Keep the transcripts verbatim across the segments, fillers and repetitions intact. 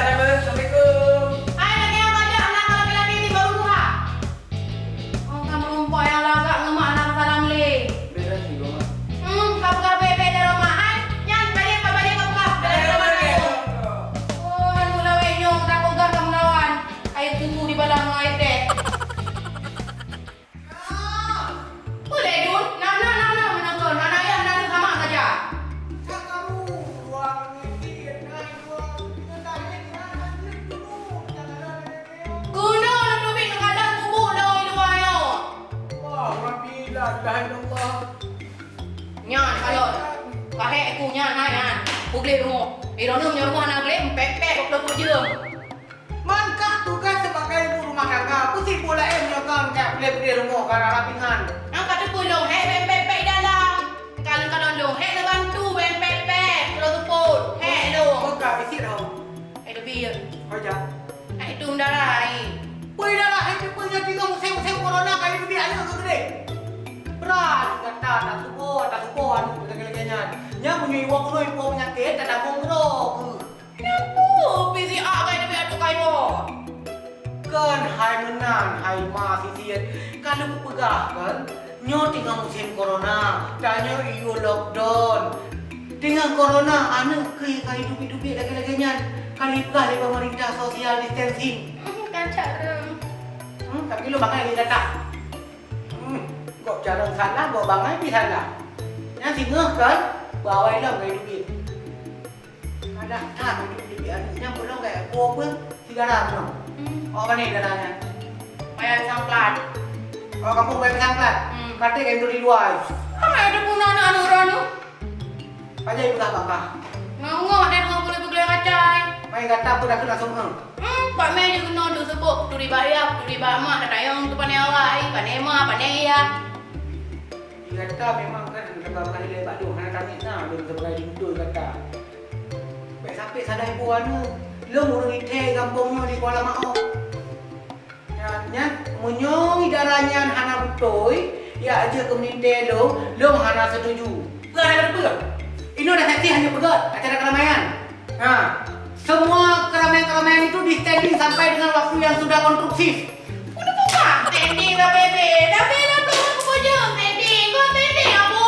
Assalamualaikum. Hai, lagèe apa jak aneuk laki-laki di baru tuha? Oh, ka meurumpok nyang lagak ngon mak hana salam lé. Beda sih, Bang. Hmm, ka peugah bèk-bèk jaroe mak, hai. Nyan, bajèe, bajèe ka peugah, bèk jaroe mak. Oh, aneuk lawét nyoe, tapeugah ka meulawan. Air susu dibalah ngon air teh. Ulèe dun, na, na, na, na, meunan kon, hana yah, na, na, sama saja. Keunoe lôn teubiet neukalon bubuk lôn di luwa nyoe. Alhamdulillah, la ilaha illallah. Nyan, kalon. Kahek ku nyan, hai, nyan. Kugleh rumoh. Eh, droeneuh meunyoe rumoh hana gleh, pèk-pèk, gob lôn peujeuem. Man ka tugas sebagai ibu rumah tangga, peue sibuk laén nyoe kang jak peureulèe-peureulèe rumoh ka rara pingan. Nyang ka teupeue lôn hék bèk pèk-pèk i dalam. Ka lôn kalon lôn hék neubantu bèk pèk-pèk, lôn seupôt, hék lôn. Kau ka isi dah. Eh, teubiet. Kau jak. Eh, itu darah, eh. Peue darah, eh, teupeue nyoe tinggal musim-musim corona ka teubiet aneuk keu geude. Bra, gata, tak supo, tak supo aneuk lagèe-lagèe nyan. Nyan meunyoe iwoe keunoe ipo peunyakét, tak tabong keudroe keuh. Kenapa P C R gai teubiet ateueh kayu? Kon hai meunan, hai ma sisiet. Ka lôn peugah kon, nyoe teungoh musim corona, tanyoe yue lockdown. Teungoh corona, aneuk keuh ka iduek-duek lagèe-lagèe nyan. Ka lheueh peugah lé pemerintah social distancing. Ka cara. Hmm, tapi lôn bangai lé gata. Hmm, gob carông salah, gob bangai pih salah. Nyan singoh kon, bak awai lom ka iduek. Kadang that untuk dibit aneuk nyan, belum kayak gua pun si dara belum. Hmm. Awak mana dara nyan? Payah sang plat. Awak kampung payah sang plat. Hmm. Katik kayak di luar. Apa ada guna anak-anak orang tu? Aja ibu dah bangka. Ngangok dan ngangok boleh bergelar kacai. Main kata pun dah kena sungguh. Hmm, Pak Mei je kena tu sebut. Turi bayar, turi bamak, dah tayang tu pandai awai, pandai ma, pandai ya. Di Gata memang kan hana teuka ilée bak lôn, hana tamiet na lôn sebagai lintô gata. Bèk sampai salah ibu anu, lôn ureueng ithée gampông nyoe di Kuala Maok. Nyan, nyan, meunyoe dara nyan hana beutôi, ya jeuet keu meulintée lôn, lôn hana setuju. Peue hana beutôi? Inoe dah saksi hana peugah acara keramaian. Ha, semua keramaian-keramaian itu di-standing sampai dengan waktu yang sudah konstruktif. Udah buka standing lah, Bebe. Tapi lah belum bujur standing. Kau standing apa?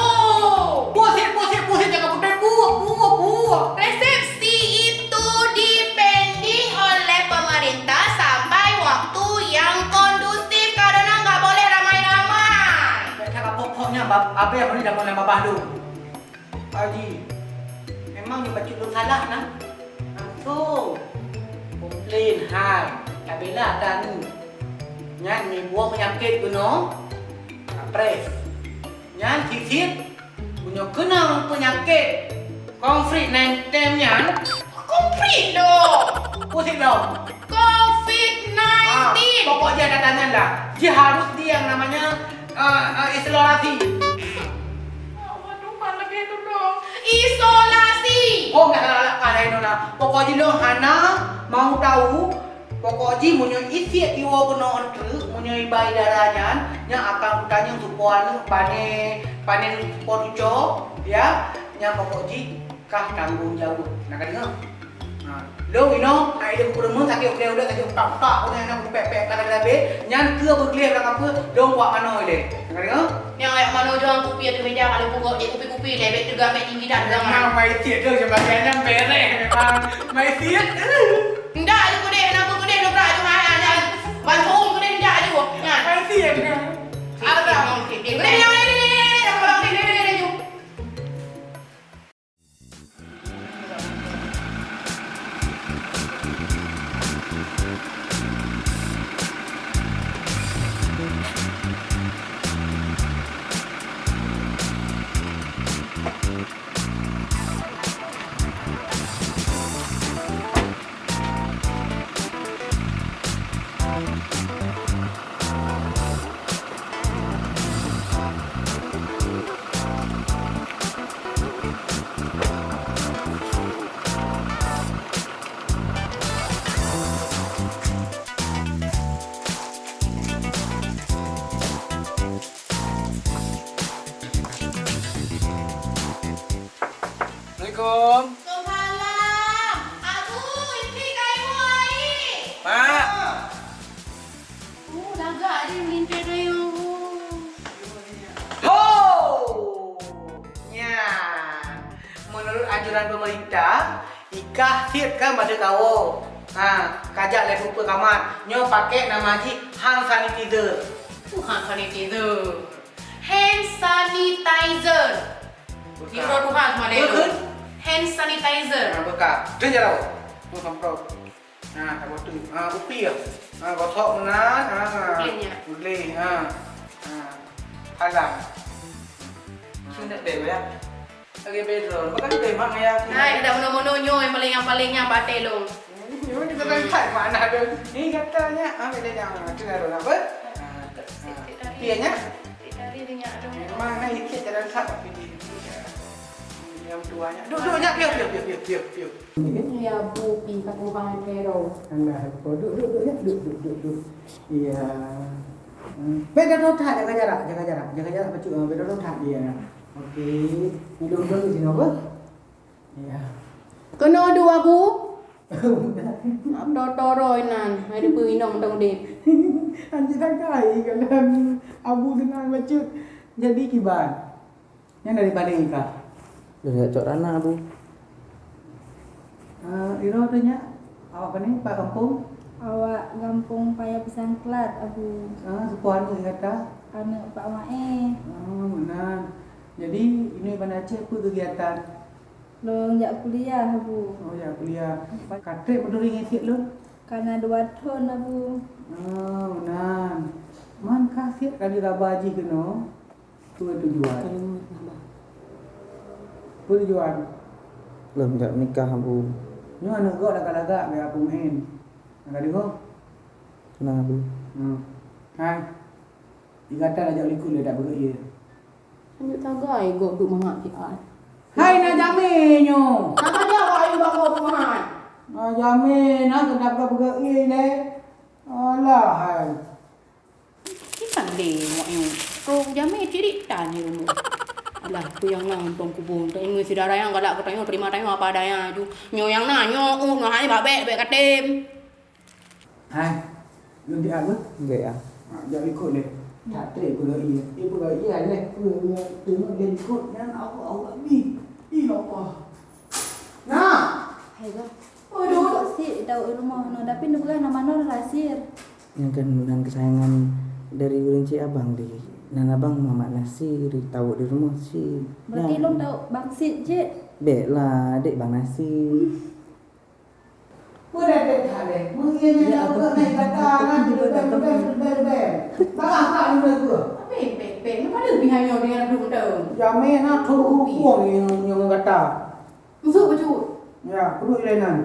Pusing, pusing, pusing. Jangan putih. Buah, buah, buah. Resepsi itu dipending oleh pemerintah sampai waktu yang kondusif karena nggak boleh ramai-ramai. Baiklah, pokoknya bab-, abang boleh dah mulai babah dulu. Pak Haji, memang nyoe bacut lôn salah na? Langsung komplain hai, tabela kami. Nyan nibak peunyakét keunoe, stres. Nyan sisat, meunyoe keunong peunyakét covid nineteen nyan, covid dong. Pusing dong. Covid nineteen. Ah, pokok jih ada tangan lah. Jih harus di yang namanya, eh, eh, isolasi. Waduh, mana dia tu dong? Isolasi. Oh, nggak salah lah, kan, Ainun lah. Pokok jih lôn hana mau tahu. Pokok jih meunyoe isiet iwoe keunoe treuk, meunyoe iba idara nyan, nyan akan kutanyong tupo aneuk pane, pane tupo tuco, ya. Nyan pokok jih kah tanggong jaweueb. Na ka deungoe? Ha, lôn inoe, hai lôn peurumeun sakét ulèe-ulèe, sakét utak-utak, ulèe aneuk pèk-pèk ka lagèe, nyan keu beugleh ureueng kapeue, lôn wak manoe ilèe. Deungoe? Nyang ayah manoe juang kupi ateueh meja, ka lôn pukok jeuet kupi-kupi, lé bèk teuga bèk tinggi that. Memang mai tiek tu sebagai nyan bereh memang mai tiek. Ndak aju keudeh, kenapa keudeh, nubrak aju hai, hai, hai. Ban phôn keudeh ndak aju. Nyan. Mai tiek. Ada. Keudeh, keudeh, keudeh, keudeh, keudeh, keudeh, keudeh, keudeh, keudeh, keudeh. Assalamualaikum. Waalaikumsalam. Abu, isi kayu ai. Mak. Oh, lagak dia melintir kayu. Ho! Nya. Menurut anjuran pemerintah, ikah sit kan pada kawo. Ha, kajak lé bupe kamat. Nyoe pakai nama jih hand sanitizer. Oh, hand sanitizer. Hand sanitizer. Beuka. Di Pura Tuhan kemarin tu. Beuka. Hand sanitizer. Ha, beuka. Dia jalan. Mau semprot. Ha, tak betul. Ha, upi ya. Ha, gosok meunan. Ha. Upi nya. Upi. Ha. Ha. Alam. Sini tak ya. Lagi bedroom. Bukan tu mak ngaya. Nah, dah mono-mono nyoe yang paling, yang paling yang batai long. Ini kita kan tak mana ada. Ini katanya, ah, beda jangan. Itu dah apa? Ah, ah. Iya nya. Mana ikut jalan sat tapi di yang tuanya. Duduk, duduk, nyak, piu, piu, piu, piu, piu, piu. Ini ya, Bu, pi kat rumah Hero. Alah, duduk, duduk, duduk, ya, duduk, duduk, duduk. Iya. Hmm. Beda rotak, jaga jarak, jaga jarak, jaga jarak, bacut, ah, beda rotak. Iya. Oke. Duduk, duduk di sini, apa? Iya. Kena dua, Bu. Am dotoro inan, hai debu inong tong deh. Anjing dah kai kalau Abu senang bacut. Jadi kiban. Nyan dari Bali kah? Dari Cok Rana, Bu. Ah, iro tu nyak. Awak apa ni, Pak Kampung? Awak Gampông Paya Pisang Klat, Abu. Ah, sepuh anu ingat dah? Aneuk Pak Mae. Ah, meunan. Jadi, ini Banda Aceh apa kegiatan? Lôn jak kuliah, Abu. Oh, jak kuliah. Katrek meuturi ngon sit lôn? Kana dua thon, Abu. Ah, meunan. Man ka sit ka geuraba jih keunoe? Peue tujuan? Peue tujuan? Lôn jak nikah, Abu. Nyoe aneuk gob lagak-lagak, biar aku main. Lagak di gob? Nah, Abu. Hmm. Hai. Di gata dah jak likot lé, dak beugét ie. Tunjuk tagai gob duek mangat siat. Hai, na jamé nyoe. Tagai awak ayue bak gob mangat. Na jamé, na keudap-dap geuié lé. Alah, hai. Kiban deh awak nyoe. Keu jamé cirit tan nyoe. Alah, peue nyang na untông kubu. Untông nyoe syedara nyang galak keu tanyoe, terima tanyoe apa adanya ju. Nyoe nyang na, nyoe, uh, nyoe hai babek, bek katem. Hai, lôn tiap beuh? Enggak ya. Ha, jak ikot deh. Tak trép peugah iya. Eh, peugah iya leh. Peugah iya. Tengok dia ikot nyan Allah, Allah ni. Ih, Allah. Nah. Hai, Bang. Waduh. Kok si Daud rumoh nyoe, tapi neupeugah nama nyoe Nasir. Nyan kan nan kesayangan dari ureueng cit abang deh. Nan abang Muhammad Nasir, Daud di rumoh cit. Berarti lôn Daud Bang Sid cit? Bek lah, dek Bang Nasir. Peue dak that lé? Meungieng nyan nyang beutôi naik gata na, leubeh, leubeh, leubeh, leubeh. Barah bak leubeh geuh. Bek, bek, bek. Leupah leubeh hanyoe dengan dum tu. Jamé na tho huköm nyang, nyang gata. Masuk baju. Ya, perut lain nan.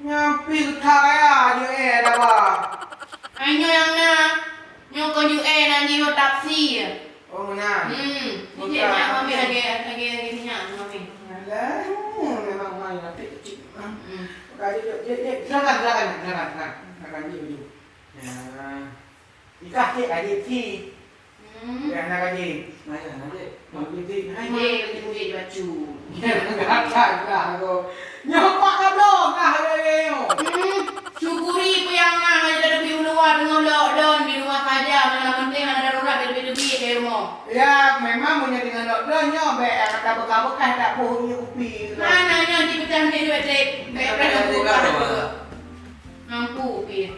Nyang pi geutak ya, je eh, dah bah. Hai nyoe nyang na. Nyoe kon U N, anjing nyoe taksi. Oh, meunan. Hmm. Ni cek nyak mami lagèe, lagèe, lagèe nyak mami. Alah, memang main api kecil. Hmm. Buka aja, jek, jek, jek. Silakan, silakan, silakan, silakan. Silakan, jek, jek. Ya. Nikah cek adik cik. Hmm. Ya, nak adik. Maya, adik. Mak adik cik. Hai, mak adik cik bacu. Gatal dah tu. Nyoe pak gadoh kah lé nyoe? Hmm, syukuri peue nyang na, hana teubiet u luwa teungoh lockdown, di rumah saja, meunyoe na penting hana darurat, teubiet-teubiet di rumoh. Ya, memang meunyoe teungoh lockdown nyoe bèk ata beukah-beukah tak boh ié kupi. Hana nyoe jipeucah menjadi duit, Dek. Bèk preh lampu ka. Lampu pih.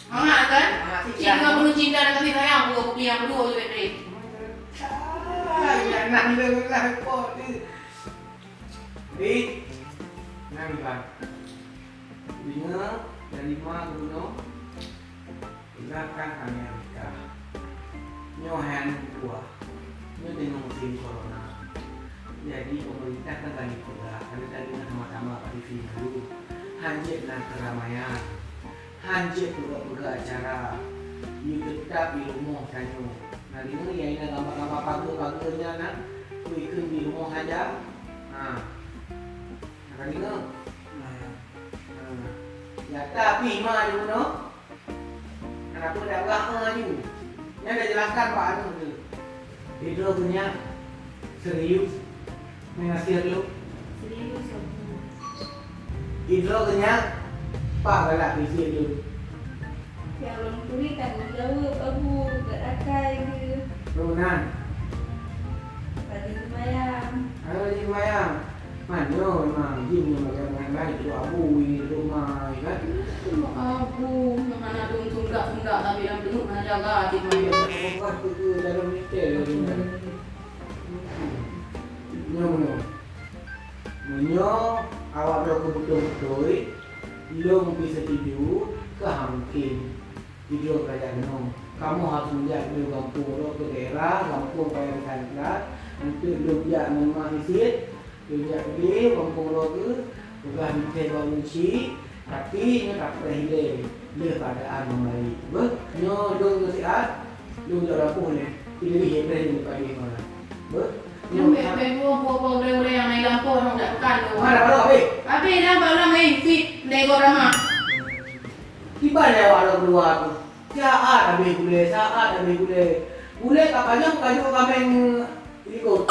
Mangat kan? Mangat. Cit deungon peunuh cinta dan kasih sayang, buah kupi nyang kedua je, Dek. Ah, ya, nang deuh lah, kok tu. Dik, nang, Iban. Deungoe dari ma gubunur, peugah kan kami Amerika. Nyoe hai aneuk dua. Nyoe deungoe musim corona. Jadi, pemerintah kan kami peugah, kami tadi na sama-sama bak T V malu. Hanjeuet na keuramaian. Hanjeuet peugah-peugah acara. Yue teutap di rumoh tanyoe. Na deungoe, ya, ina gambar-gambar pageue-pageue nyan na. Keu ikheun di rumoh saja. Ha. Ka deungoe? Nah. Nah. Nyata pih ma di bunoe. Kenapa dak beuah laju? Nyan dah jelaskan bak anu tu. Idroe keu nyak serius meunasir lôn. Serius, Abu. Idroe keu nyak pak galak bisi lôn. Nyang lôn turi tanggung jaweueb, Abu, bak akai geuh. Lôn nan. Rajin seumayang. Rajin seumayang. Man nyoe memang jih nyoe macam nyan, nyan itu Abu ini di rumah, ya kan? Itu Abu, yang hana dong tunggak-tunggak, tapi dalam penuh hana jaga, cik Maya. Apa tu ke dalam hotel, ya kan? Nyoe, nyoe. Meunyoe awak droe keu beutôi-beutôi, lôn pih setuju, keu hana mungkin. Sidroe keurajeuen keunoe, kamoe harôh meujak keunoe gampông droe keu daerah, gampông payah meusajan, untuk lôn jak ngon ma sisit, lôn jak keudeh gampông droe keu, peugah binteh bak ureueng chik, tapi nyoe tapreh ilée, lheueh keuadaan membaik. Beuh, nyoe lôn meusiat, lôn jak lampôh lé, keuneuk lheueh preh lôn padé ma. Beuh, nyoe. Nyoe bèk, bèk buah, buah-buah gulai-gulai nyang na di lampôh, nyang dak peugah lôn. Ma dak padub, Beh? Abéh dah, bak ulang, eh, fit, meudaigong ramah. Kiban lé awak lôn keuluwa tu. Saát habéh gulée, saát habéh gulée. Gulée ka panyang kayu kaméng likot.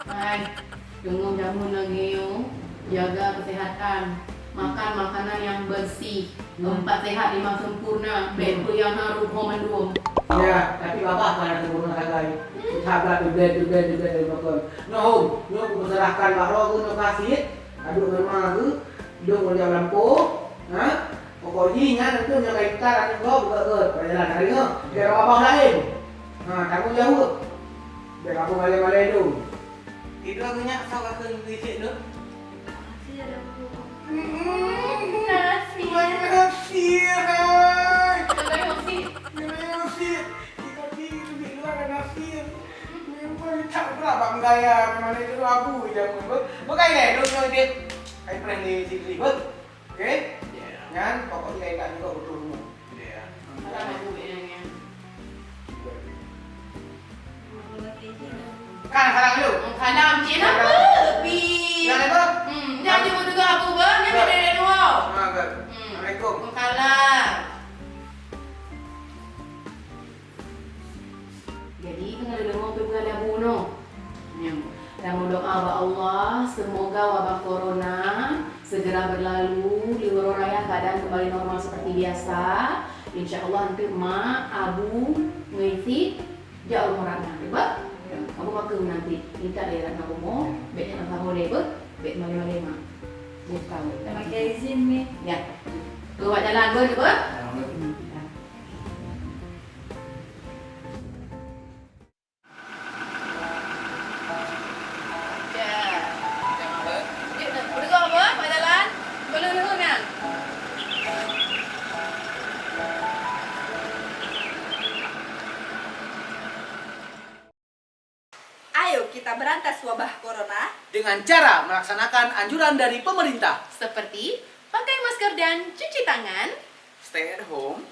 Hai, teungoh jameun lagée nyoe, jaga keuseuhatan. Makan makanan nyang bersih. Hmm. Keumpat sehat, lima sempurna. Bèk peue nyang na rupa mandum. Ya, tapi babah ka na sempurna sagai. Hmm. Sabar, teuben, teuben, teuben, teuben. Nyoe, nyoe kupeuseurahkan bak droe keunoe ka sit. Aduh, memang aku. Dong kerja lampôh. Ha? Pokok jih nyan untuk nyoe ka iftar aneuk gob beugét-gét. Peujalan hari nyoe. Biar babah laén. Ha, tanggung jaweueb. Biar aku malée-malée dong. Itu aku nyak sok aku ngisi dong. Makasih ya, Datuk. Hmm, nasi. Makasih, hai. Terima kasih. Terima kasih. Kita di luar ada nasi. Memang tak berapa gaya, memang itu abu je. Bukan deh, dong nyoe dia. Ai pernah di sini, beuh. Okey? Ya. Nyan pokok jih ka jeuet keu rumoh. Ya. Alah, aku ingat. Kan salam dulu. Salam cina apa? Pi. Salam apa? Hmm, ni aja berdoa apa ber? Ni ada dua. Assalamualaikum. Hmm. Assalamualaikum. Salam. Jadi, keuneuk deungoe peue kata Abu nyoe. Nyoe. Dan meudoa bak Allah, semoga wabah corona segera berlalu, di Ngurah Raya keadaan kembali normal seperti biasa. Insya Allah, nanti mak, Abu, ngon Siti, jak rumoh Ratna, beuh? Abu maklum nanti, minta lé Ratna rumoh, bèk saboh lé, beuh? Bèk malèe-malèe mak. Bukan. Pakai izin, Mi. Ya. Keluar jalan, beuh, beuh? Ya. Ayo kita berantas wabah corona dengan cara melaksanakan anjuran dari pemerintah. Seperti pakai masker dan cuci tangan. Stay at home.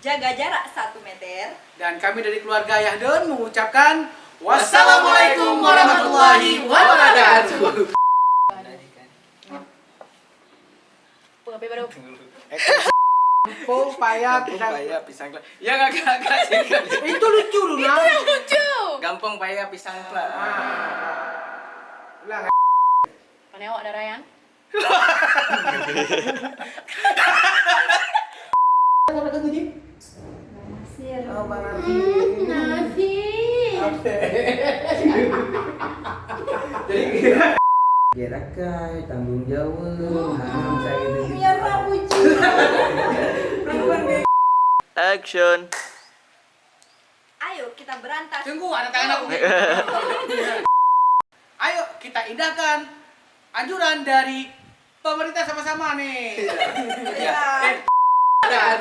Jaga jarak satu meter. Dan kami dari keluarga Yahdun mengucapkan wassalamualaikum warahmatullahi wabarakatuh. Apa, apa baru? Gampông paya Gampông pisang paya pisang kelapa. Ya, agak-agak. Itu lucu, Luna. Itu yang lucu. Gampông paya pisang kelapa. Ah. Ulang. Pandai awak, Dara, ya? Apa kata tu, Ji? Nasir. Oh, Bang Nasir. Hmm, Nasir. Jadi, Dia rakai, tanggung jawab, hmm, hana saya. Ya, Pak Puji. Action. Ayo kita berantas. Tunggu, ada tangan aku. Ayo kita indahkan anjuran dari pemerintah sama-sama nih. Iya. Iya. Eh, ada.